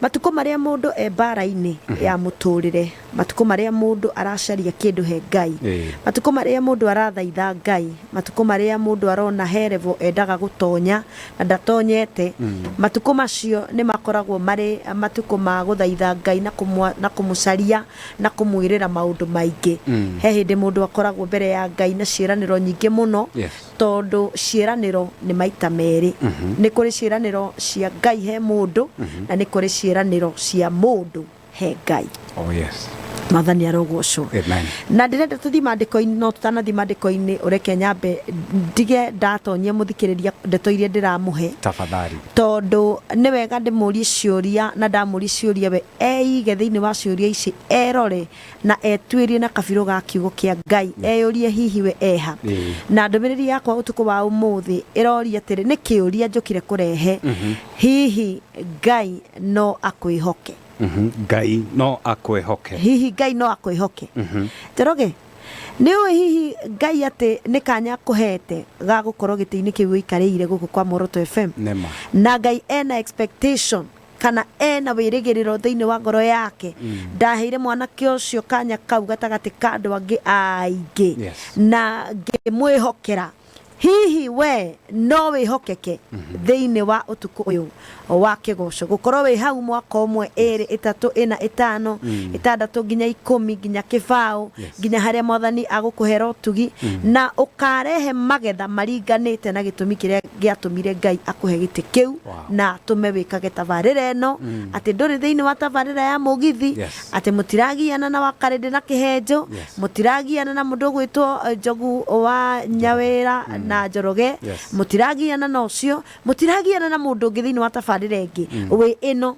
Matukũ marĩa mũndũ e mbara-inĩ ya mũtũrĩre, matukũ marĩa mũndũ aracaria kĩndũ he Ngai, matukũ marĩa mũndũ arathaitha Ngai, matukũ marĩa mũndũ arona he level endaga gũtonya na ndatonyete, matukũ macio nĩ makoragwo marĩ matukũ ma gũthaitha Ngai na na kũmũcaria na kũmwĩrĩra maũndũ maingĩ. He hĩndĩ mũndũ akoragwo mbere ya Ngai na ciĩranĩro nyingĩ mũno. Tondũ ciĩranĩro nĩ maita merĩ. Nĩ kũrĩ ciĩranĩro cia Ngai he mũndũ, na nĩ kũrĩ ciĩranĩro cia mũndũ he Ngai. Oh yes. Mwathani arogocwo. Amen. Na ndĩrenda tũthiĩ maandĩko-inĩ, no tũtanathiĩ maandĩko-inĩ ũreke nyambe ndige ndatonyia mũthikĩrĩria ndeto iria ndĩramũhe. Tafadhali. Tondũ nĩ wega ndĩmũrie ciũria, na ndamũria ciũria we eige thĩinĩ wa ciũria ici, erore na etuĩrie na kabirũ ga kiugo kĩa Ngai, eyũrie hihi we eha. Na ndũmĩrĩri yakwa ũtukũ wa ũmũthĩ ĩroria atĩrĩ, nĩ kĩũria njũkire kũrehe, hihi Ngai no akwĩhoke? Ngai no akwĩhoke. Hihi Ngai no akwĩhoke? Njoroge, nĩ ũĩ hihi Ngai atĩ nĩ kanya akũhete ga gũkorwo gĩtĩ-inĩ kĩu ũikarĩire gũkũ kwa Muoroto FM? Nĩma. Na Ngai ena expectation kana ena wĩrĩgĩrĩro thĩinĩ wa ngoro yake. Ndaheire mwanake ũcio kanya kau gatagatĩ ka andũ angĩ aingĩ na ngĩmwĩhokera. Hihi we no wĩhokeke thĩinĩ wa ũtukũ ũyũ wa kĩgoco? Gũkorwo wĩ hau mwaka ũmwe, ĩrĩ, ĩtatũ, ĩna, ĩtano, ĩtandatũ nginya ikũmi, nginya kĩbaũ, nginya harĩa Mwathani agũkũhera ũtugi, na ũkarehe magetha maringanĩte na gĩtũmi kĩrĩa gĩatũmire Ngai akũhe gĩtĩ kĩu. Na atũme wĩkage tabarĩra ĩno, atĩ ndũrĩ thĩinĩ wa tabarĩra ya mũgithi, atĩ mũtiragiana na wakarĩndĩ na kĩhenjo, mũtiragiana na mũndũ ũgwĩtwo Njogu wa Nyawĩra na Njoroge, mũtiragiana na ũcio, mũtiragiana na mũndũ ũngĩ thĩinĩ wa tabarĩra ĩngĩ, wĩ ĩno.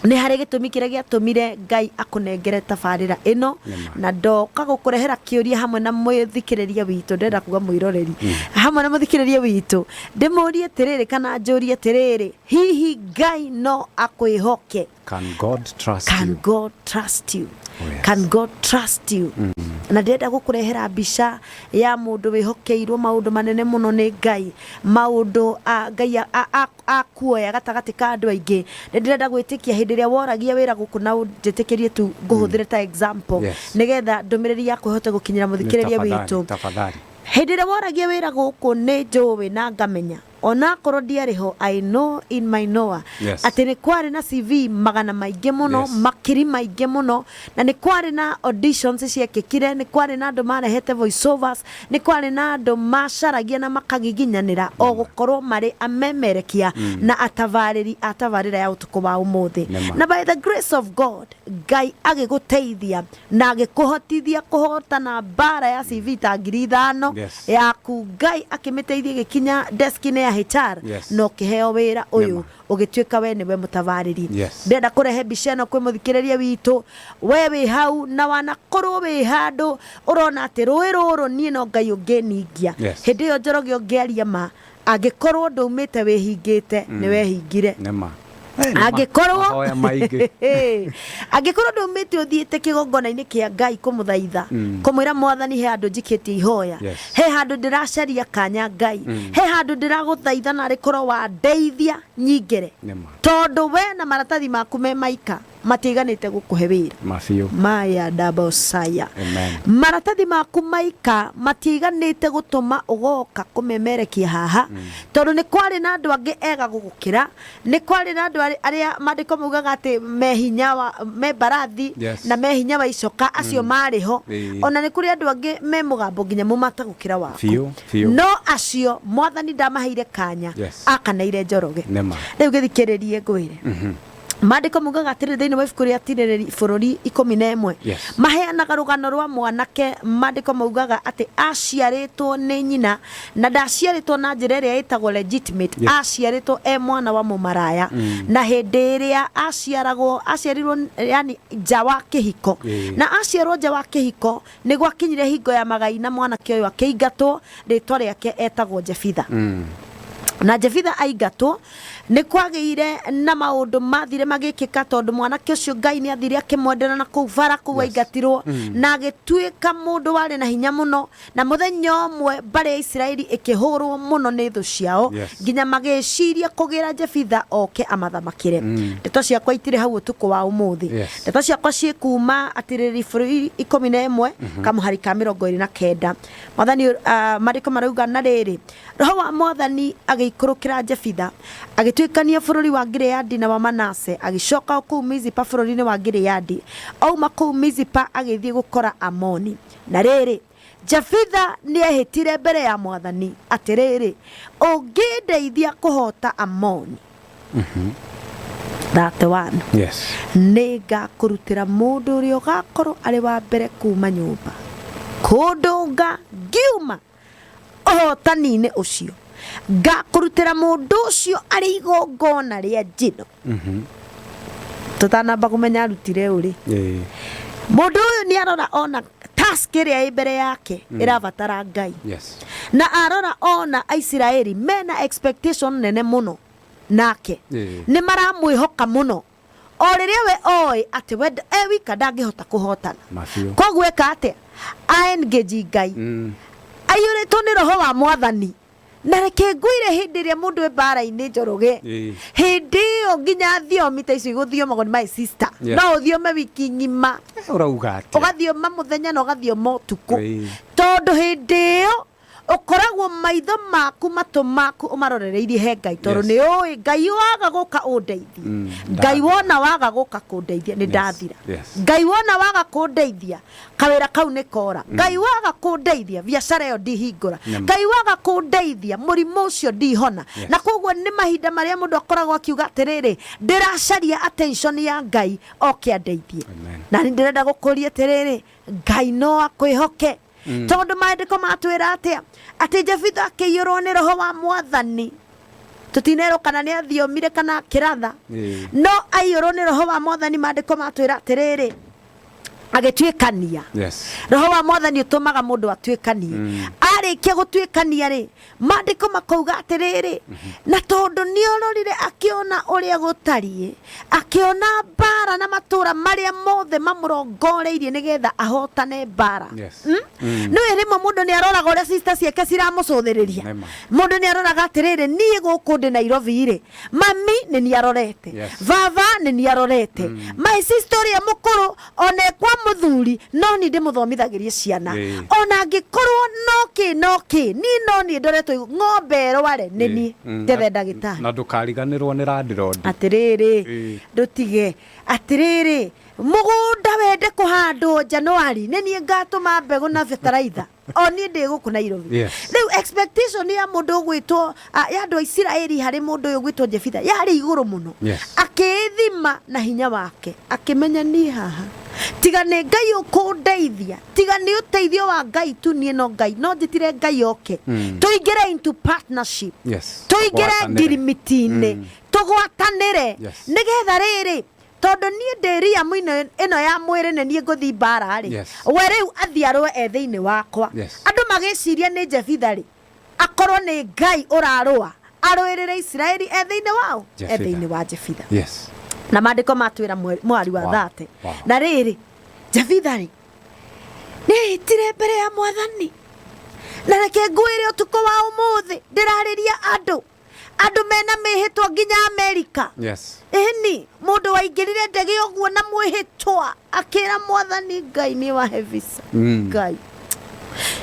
Nĩ harĩ gĩtũmi kĩrĩa gĩatũmire Ngai akũnengere tabarĩra ĩno. Nĩma. Na ndoka gũkũrehera kĩũria hamwe na mũthikĩrĩria witũ, ndĩrenda kuga mwĩroreri, hamwe na mũthikĩrĩria witũ, ndĩmũrie atĩrĩrĩ kana njũrie atĩrĩrĩ, hihi Ngai no akwĩhoke? Can God trust Can you? God trust you? Oh, yes. Can God trust you? Na ndĩrenda gũkũrehera mbica ya mũndũ wĩhokeirwo maũndũ manene mũno nĩ Ngai, maũndũ Ngai akuoya gatagatĩ ka andũ aingĩ. Nĩ ndĩrenda gwĩtĩkia hĩndĩ ĩrĩa woragia wĩra gũkũ, na ũnjĩtĩkĩrie tu ngũhũthĩre ta example, nĩgetha ndũmĩrĩri yakwa ĩhote gũkinyĩra mũthikĩrĩria Tafadhali, witũ. tafadhali. Hĩndĩ ĩrĩa woragia wĩra gũkũ, nĩ njũĩ na ngamenya, onakorwo ndiarĩ ho, I know in my knower atĩ nĩ kwarĩ na CV magana maingĩ mũno, makiri maingĩ mũno, na nĩ kwarĩ na auditions ciekĩkire, nĩ kwarĩ na andũ marehete voiceovers, nĩ kwarĩ na andũ macaragia na makagiginyanĩra o gũkorwo marĩ amemerekia na atabarĩri a tabarĩra ya ũtukũ wa ũmũthĩ. Nĩma. Na by the grace of God, Ngai agĩgũteithia na agĩkũhotithia kũhotana mbara ya CV ta 5000 yaku. Ngai akĩmĩteithia ĩgĩkinya desk-inĩ ya HR, na ũkĩheo wĩra ũyũ. Nĩma. Ũgĩtuĩka we nĩwe mũtabarĩri. Ndĩrenda kũrehe mbica ĩno kwĩ mũthikĩrĩria witũ. We wĩ hau na wanakorwo wĩ handũ ũrona atĩ rũĩ rũrũ niĩ no Ngai ũngĩningia. Hĩndĩ ĩyo Njoroge ũngĩaria ma, angĩkorwo ndũmĩte wĩhingĩte, nĩ wehingire. Nĩma. Hey, nĩ Angĩkorwo mahoya maingĩ. Angĩkorwo ndũmĩte ũthiĩte kĩgongona-inĩ kĩa Ngai kũmũthaitha, kũmwĩra Mwathani he handũ njikĩtie ihoya, he handũ ndĩracaria kanya Ngai, he handũ ndĩragũthaitha narĩ korwo wandeithia nyingĩre. Nĩma. Tondũ we na maratathi maku me maika matiaiganĩte gũkũhe wĩra. Mabiũ. Maya ndabosaya. Amen. Maratathi maku maika matiaiganĩte gũtũma ũgoka kũmemerekia haha, tondũ nĩ kwarĩ na andũ angĩ ega gũgũkĩra, nĩ kwarĩ na andũ arĩa maandĩko maugaga atĩ me hinya wa, me mbarathi, na me hinya wa icoka, acio marĩ ho. Ona nĩ kũrĩ andũ angĩ me mũgambo nginya mũmata gũkĩra waku. Biũ, biũ. No acio Mwathani ndamaheire kanya, akaneire Njoroge. Nĩma. Rĩu gĩthikĩrĩrie ngwĩre. Maandĩko maugaga atĩrĩ thĩinĩ wa ibuku rĩa Tirĩrĩri bũrũri 11, maheanaga rũgano rwa mwanake. Maandĩko maugaga atĩ aciarĩtwo nĩ nyina, na ndaciarĩtwo na njĩra ĩrĩa ĩtagwo legitimate, aciarĩtwo e mwana wa mũmaraya. Na hĩndĩ ĩrĩa aciaragwo, aciarirwo yani nja wa kĩhiko. Na aciarwo nja wa kĩhiko, nĩ gwakinyire hingo ya magai na mwanake ũyũ akĩingatwo, rĩtwa rĩake etagwo Jefitha. Na Jefitha aingatwo, nĩ kwagĩire na maũndũ mathire magĩkĩka, tondũ mwanake ũcio Ngai nĩ athire akĩmwendera na kũu bara kũu aingatirwo, na agĩtuĩka mũndũ warĩ na hinya mũno. Na mũthenya ũmwe mbarĩ ya Isiraeli ĩkĩhũrwo mũno nĩ thũ ciao, nginya magĩciria kũgĩra Jefitha oke amathamakĩre. Ndeto ciakwa itirĩ hau ũtukũ wa ũmũthĩ. Ndeto ciakwa ciĩ kuma Atirĩrĩri bũrũri 11 kamũhari ka 29. Mwathani, maandĩko marauga, na rĩrĩ, Roho wa Mwathani agĩikũrũkĩra Jefitha, agĩtuĩkania bũrũri wa Gileadi na wa Manase, agĩcoka o kũu Mizipa bũrũri-inĩ wa Gileadi. Ouma kũu Mizipa agĩthiĩ gũkora Amoni. Na rĩrĩ, Jefitha nĩehĩtire mbere ya Mwathani, atĩrĩrĩ, Ũngĩndeithia kũhoota Amoni, 31 Nĩngakũrutĩra mũndũ ũrĩa ũgaakorwo arĩ wa mbere kuuma nyũmba kũndũnga ngiuma ũhotani-inĩ ũcio, ngakũrutĩra mũndũ ũcio arĩ igongona rĩa njino. Tũtanamba kũmenya arutire ũ rĩ, mũndũ ũyũ nĩ arora ona task ĩrĩa ĩ mbere yake ĩrabatara Ngai. Na arora ona Aisiraeli mena expectation nene mũno nake, nĩ maramwĩhoka mũno, o rĩrĩa we oĩ atĩ we e wika ndangĩhota kũhotana. Mabiũ. Koguo eka atĩa? A engage Ngai. Aiyũrĩtwo nĩ roho wa Mwathani. Na reke ngwĩre, hĩndĩ ĩrĩa mũndũ e mbara-inĩ, Njoroge, hĩndĩ ĩyo nginya thiomi ta icio igũthiomagwo nĩ my sister, no ũthiome wiki ng'ima. Eh, ũrauga atĩa? Ũgathioma mũthenya na ũgathioma ũtukũ, tondũ hĩndĩ ĩyo ũkoragwo maitho maku, matũ maku ũmarorereirie he Ngai, tondũ nĩ ũĩ Ngai waga gũka ũndeithie, Ngai wona waga gũka kũndeithia nĩ ndathira. Ngai wona waga kũndeithia, kawĩra kau nĩ kora. Ngai waga kũndeithia, biacara ĩyo ndihingũra. Ngai waga kũndeithia, mũrimũ ũcio ndihona. Na koguo nĩ mahinda marĩa mũndũ akoragwo akiuga atĩrĩrĩ, ndĩracaria attention ya Ngai oke andeithie. Amen. Na nĩ ndĩrenda gũkũria atĩrĩrĩ, Ngai no akwĩhoke, tondũ maandĩko matwĩra atĩa? Atĩ Jefitha akĩiyũrwo nĩ roho wa Mwathani. Tũtinerwo kana nĩ athiomire kana akĩratha, no aiyũrwo nĩ roho wa Mwathani, maandĩko matwĩra atĩrĩrĩ, agĩtuĩkania. Roho wa Mwathani ũtũmaga mũndũ atuĩkanie. Arĩkia gũtuĩkania rĩ, maandĩko makauga atĩrĩrĩ, na tondũ nĩororire akĩona ũrĩa gũtariĩ, akĩona mbara na matũũra marĩa mothe mamũrongoreirie nĩgetha ahotane mbara. Nĩũĩ rĩmwe mũndũ nĩ aroraga ũrĩa sister ciake ciramũcũthĩrĩria. Nĩma. Mũndũ nĩ aroraga atĩrĩrĩ, niĩ gũkũ ndĩ Nairobi rĩ, mami nĩ niĩ arorete, baba nĩ niĩ arorete, my sister ũrĩa mũkũrũ ona e kwa mũthuri no niĩ ndĩmũthomithagĩrie ciana, ona angĩkorwo no kĩ no kĩ, niĩ no niĩ ndoretwo igũrũ, ng'ombe ĩrware nĩ niĩ njethe ndagĩtarĩ. Na ndũkariganĩrwo nĩ landlord. Atĩrĩrĩ, ndũtige atĩrĩrĩ, mũgũnda wende kũhandwo Januari, nĩ niĩ ngatũma mbegũ na bataraitha, o niĩ ndĩ gũkũ Nairobi. Rĩu expectation ya mũndũ ũgwĩtwo ya andũ a Isiraeli harĩ mũndũ ũyũ ũgwĩtwo Jefitha yarĩ igũrũ mũno. Akĩĩthima na hinya wake, akĩmenya niĩ haha tiga nĩ Ngai ũkũndeithia, tiga nĩ ũteithio wa Ngai tu, niĩ no Ngai no njĩtire Ngai oke, tũingĩre into partnership, tũingĩre Tũgwatanĩre. ngirimiti-inĩ, tũgwatanĩre, nĩgetha rĩrĩ, tondũ niĩ ndĩ riamu-inĩ ĩno ya mwĩrĩ, nĩ niĩ ngũthiĩ mbara rĩ, we rĩu athiĩ arũe e thĩinĩ wakwa. Andũ magĩciria nĩ Jefitha rĩ, akorwo nĩ Ngai ũrarũa arũĩrĩre Isiraeli e thĩinĩ wao, e Jefitha. thĩinĩ wa Jefitha. Na maandĩko matwĩra mwari wa 30, na rĩrĩ, Jefitha rĩ, nĩehĩtire mbere ya Mwathani. Na reke ngwĩre, ũtukũ wa ũmũthĩ ndĩrarĩria andũ, andũ mena mĩhĩtwa nginya Amerika. Ĩni mũndũ waingĩrire ndege ũguo na mwĩhĩtwa, akĩra Mwathani Ngai, nĩ wahe visa, Ngai,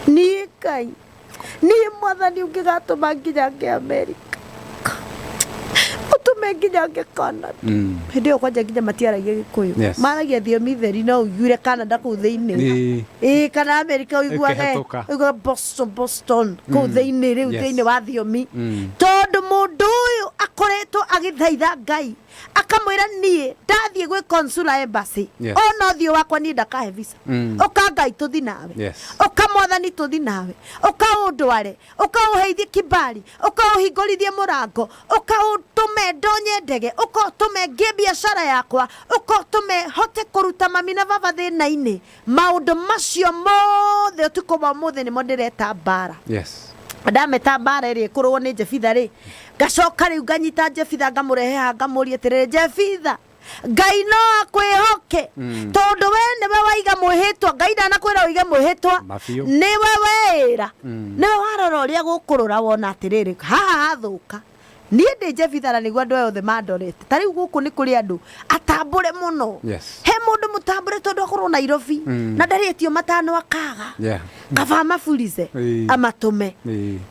niĩ Ngai, niĩ Mwathani, ũngĩgatũma nginya nge Amerika, ũtũme nginya nge Canada. Hĩndĩ ĩyo kwanja nginya matiaragia Gĩkũyũ, maragia thiomi theri, no ũiguire Canada kũu thĩinĩ. Ĩĩ, kana Amerika ũiguage Ĩkĩhetũka. Ũiguage Boston, Boston kũu thĩinĩ rĩu, thĩinĩ wa thiomi, tondũ mũndũ ũyũ akoretwo agĩthaitha Ngai, akamwĩra, niĩ ndathiĩ gwĩ consular embassy, ona ũthiũ wakwa niĩ ndakahe visa. Ũka Ngai tũthi nawe. Ũka Mwathani tũthi nawe, ũka ũndware, ũka ũheithie kibali, ũka ũhingũrithie mũrango, ũka ũtũme ndonye ndege, ũka ũtũme ngĩe biacara yakwa, ũka ũtũme hote kũruta mami na baba thĩna-inĩ. Maũndũ macio mothe ũtukũ wa ũmũthĩ nĩmo ndĩreta mbara. Ndameta mbara ĩrĩa ĩkũrũo nĩ Jefitha rĩ, Ngacoka rĩu nganyita Jefitha, ngamũrehe haha, ngamũria atĩrĩrĩ, Jefitha, Ngai no akwĩhoke? Tondũ we nĩwe waiga mwĩhĩtwa. Ngai ndanakwĩra ũige mwĩhĩtwa. Mabiũ. Nĩwe weĩra, nĩwe warora ũrĩa gũkũrũra, wona atĩrĩrĩ, haha hathũka, niĩ ndĩ Jefitha, na nĩguo andũ aya othe mandorete. Ta rĩu gũkũ nĩ kũrĩ andũ atambũre mũno. He mũndũ mũtambũre tondũ akorwo Nairobi na ndarĩtio matano akaga, kaba amaburize, amatũme,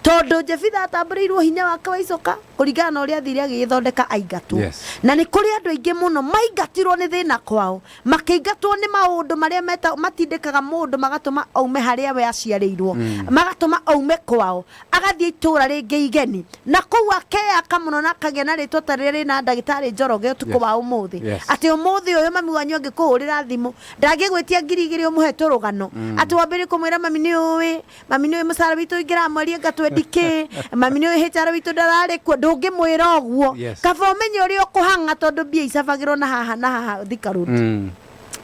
tondũ Jefitha atambũrĩirwo hinya wake wa icoka kũringana na ũrĩa athire agĩgĩthondeka aingatwo. Na nĩ kũrĩ andũ aingĩ mũno maingatirwo nĩ thĩna kwao, makĩingatwo nĩ maũndũ marĩa meta matindĩkaga mũndũ, magatũma aume harĩa we aciarĩirwo, magatũma aume kwao agathiĩ itũũra rĩngĩ igeni, na kũu akeyaka mũno na akagĩa na rĩtwa ta rĩrĩa rĩna ndagĩtarĩ Njoroge ũtukũ wa ũmũthĩ. Atĩ ũmũthĩ ũyũ mami wanyu angĩkũhũrĩra thimũ, ndangĩgwĩtia 2000 ũmũhe tũrũgano, atĩ wambĩrĩrie kũmwĩra, "Mami nĩ ũĩ, mami nĩ ũĩ mũcara witũ ũingĩraga mweri anga twendi kĩ, mami nĩ ũĩ HR witũ ndararĩ kuo." Ndũngĩmwĩra ũguo. Kaba ũmenye ũrĩa ũkũhang'a, tondũ mbia icabagĩrwo na haha na haha Thika Road,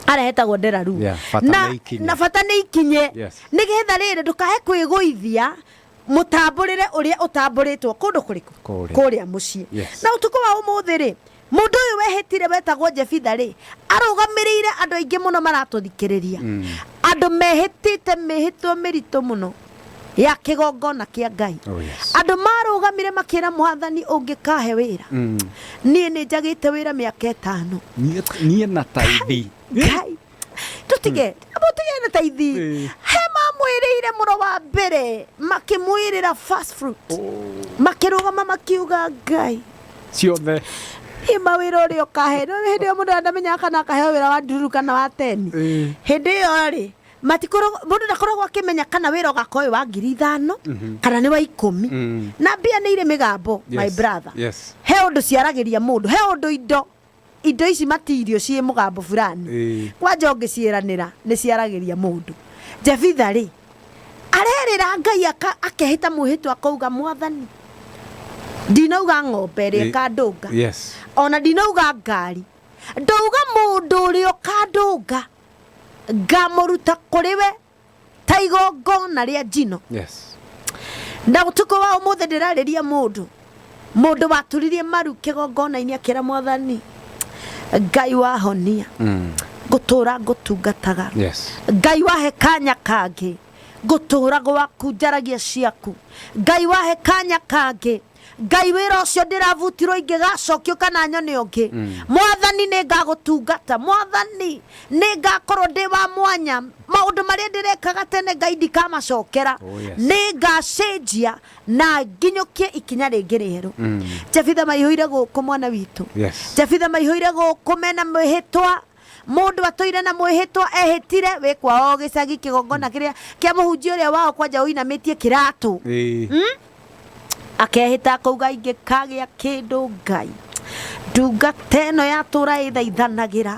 harĩa hetagwo Nderaru. Yeah, bata Na, nĩ ikinye. na bata nĩ ikinye, nĩgetha rĩrĩ ndũkae kwĩgũithia mũtambũrĩre ũrĩa ũtambũrĩtwo kũndũ kũrĩkũ? Kũrĩa. Kũrĩa mũciĩ. Na ũtukũ wa ũmũthĩ rĩ, mũndũ ũyũ wehĩtire wetagwo Jefitha rĩ, arũgamĩrĩire andũ aingĩ mũno maratũthikĩrĩria, andũ mehĩtĩte mĩhĩtwa mĩritũ mũno ya kĩgongona kĩa Ngai. Andũ marũgamire makĩra Mwathani, "Ũngĩkahe wĩra, niĩ nĩ njagĩte wĩra mĩaka 5." Niĩ na taithi. Ngai, tũtige mũtige na taithi. He mamwĩrĩire mũro wa mbere, makĩmwĩrĩra first fruit, makĩrũgama makiuga, "Ngai, ciothe niĩ mawĩra ũrĩa ũkahe." No hĩndĩ ĩyo mũndũ ndamenyaga kana akaheo wĩra wa ndururu kana wa teni. Hĩndĩ ĩyo rĩ, matikoragwo, mũndũ ndakoragwo akĩmenya kana wĩra ũgakorwo wĩ wa 5000 kana nĩ wa 10. Na mbia nĩ irĩ mĩgambo, my brother. He ũndũ ciaragĩria mũndũ, he ũndũ indo ici matirio ciĩ mũgambo fulani. Kwanja ũngĩciĩranĩra nĩ ciaragĩria mũndũ. Jefitha rĩ, arerĩra Ngai, akehĩta mwĩhĩtwa, akauga, "Mwathani, ndinauga ng'ombe ĩrĩa ĩkandũnga, ona ndinauga ngari, ndauga mũndũ ũrĩa ũkandũnga ngamũruta kũrĩ we ta igongona rĩa njino." Na ũtukũ wa ũmũthĩ ndĩrarĩria mũndũ waturirie maru kĩgongona-inĩ, akĩra Mwathani Ngai, wahonia, ngũtũra ngũtungataga. Ngai, wahe kanya kangĩ, ngũtũra gwaku njaragia ciaku. Ngai, wahe kanya kangĩ, Ngai, wĩra ũcio ndĩrabutirwo ingĩgacokio kana nyone ũngĩ, Mwathani, nĩ ngagũtungata. Mwathani, nĩ ngakorwo ndĩ wa mwanya. Maũndũ marĩa ndĩrekaga tene, Ngai, ndikamacokera. Nĩ ngacenjia na nginyũkie ikinya rĩngĩ rĩerũ. Jefitha maihũire gũkũ, mwana witũ. Jefitha maihũire gũkũ mena mwĩhĩtwa. Mũndũ atũire na mwĩhĩtwa, ehĩtire wĩ kwao gĩcagi, kĩgongona kĩrĩa kĩa mũhunjia ũrĩa wao, kwanja ũinamĩtie kĩratũ, akehĩta akauga, "Ingĩkagĩa kĩndũ, Ngai, ndungata ĩno yatũra ĩthaithanagĩra,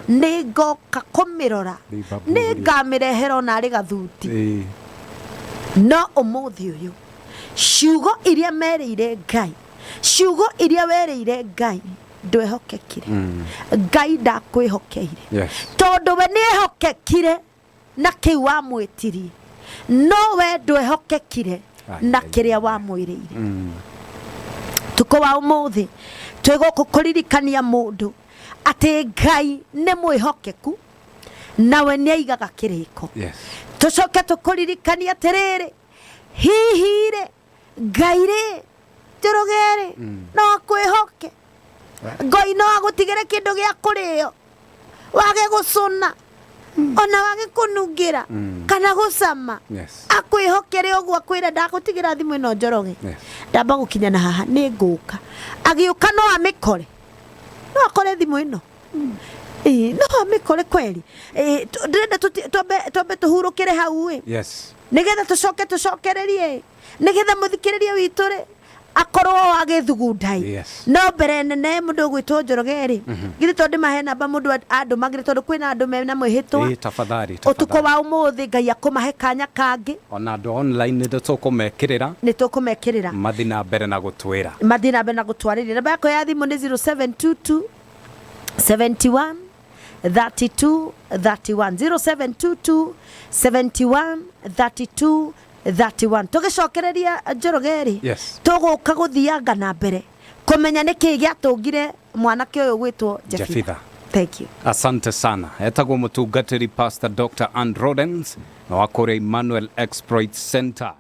nĩ ngoka kũmĩrora, nĩ ngamĩrehera ona arĩ gathuti." No ũmũthĩ ũyũ, ciugo iria merĩire Ngai, ciugo iria werĩire Ngai, ndwehokekire. Ngai ndakwĩhokeire, tondũ we nĩ ehokekire na kĩu wamwĩtirie, no we ndwehokekire na kĩrĩa wamwĩrĩire. Tukũ wa ũmũthĩ twĩ gũkũ kũririkania mũndũ atĩ Ngai nĩ mwĩhokeku nawe nĩ aigaga kĩrĩko. Tũcoke tũkũririkania atĩrĩrĩ, hihi rĩ, Ngai rĩ, Njoroge rĩ, no akwĩhoke? Ngai no agũtigĩre kĩndũ gĩa kũrĩo wage gũcũna, ona wage kũnungĩra kana gũcama? Akwĩhokere ũguo, akwĩre, "Ndagũtigĩra thimũ ĩno, Njoroge, ndamba gũkinya na haha, nĩ ngũka"? Agĩũka no amĩkore, no akore thimũ ĩno? Ĩĩ, no amĩkore kweri? Ĩĩ, ndĩrenda twambe tũhurũkĩre hau ĩ, nĩgetha tũcoke tũcokererie, nĩgetha mũthikĩrĩria witũ rĩ akorwo agĩthugunda ĩ. No mbere nene, mũndũ ũgwĩtwo Njoroge rĩ, githĩ to ndĩmahe namba mũndũ andũmagĩre, tondũ kwĩna andũ mena mwĩhĩtwa. Ĩĩ, tafadhali. Ũtukũ Tafadhali. wa ũmũthĩ Ngai akũmahe kanya kangĩ. Ona andũ online nĩ tũkũmekĩrĩra. Nĩ tũkũmekĩrĩra. Mathiĩ na mbere na gũtwĩra. Mathiĩ na mbere na gũtwarĩria. Namba yakwa ya thimũ nĩ 0722 71 32 31, 0722 71 32. 31. Tũgĩcokereria Njoroge rĩ, Yes. tũgũka gũthianga na mbere kũmenya nĩkĩ gĩatũngire mwanake ũyũ gwĩtwo Jefitha. Jefitha. Thank you. Asante sana. Etagwo mũtungatĩri Pastor Dr. Ann Rodens na wa kũrĩa Emmanuel Exploit Center.